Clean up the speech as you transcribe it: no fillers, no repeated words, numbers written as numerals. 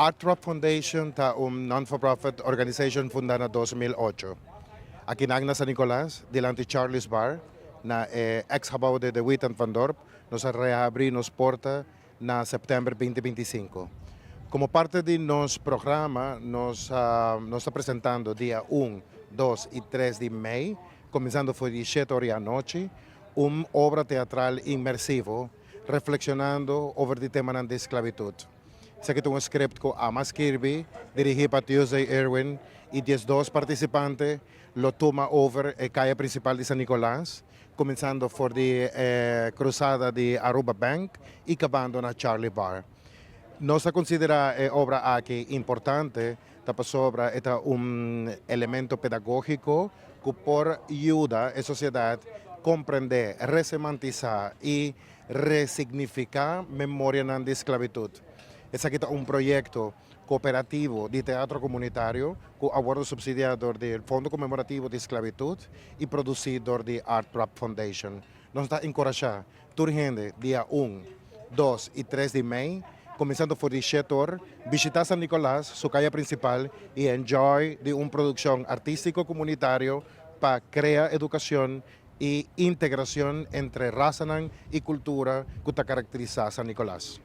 Art Drop Foundation ta un non-for-profit organization funda na 2008. Aki na San Nicolas, dilanti Charlie's Bar, na ex-gebouw di De Witt en Van Dorp, nos a rehabri nos porta na september 2025. Como parti di nos programa, nos ta presentando dia 1, 2 y 3 di mei, cuminsando for di 7 or di anochi, un obra teatral inmersivo, reflexionando over e tema di esclavitud. Esaki ta un script cu ami a skirbi, dirigi pa Tuesday Irwin, y 12 participante lo tuma over e caya principal di San Nicolas, cuminsando for di cruzada di Aruba Bank y cabando na Charlie Bar. Nos ta considera e obra aki importante, ta pasobra e ta un elemento pedagogico cu por yuda e sociedad comprende, resemantisa y resignifica memoria di esclavitud. Esaki ta un proyecto cooperativo di teatro comunitario cu a wordo subsidia door di Fondo Conmemorativo di Esclavitud y produci door di Art Prop Foundation. Nos ta encurasha tur hende dia 1, 2 y 3 di mei, cuminsando for di 7 or, bishita San Nicolas, su caya principal, y enjoy di un produccion artistico comunitario pa crea educacion y integracion entre rasa y cultura cu ta caracterisa San Nicolas.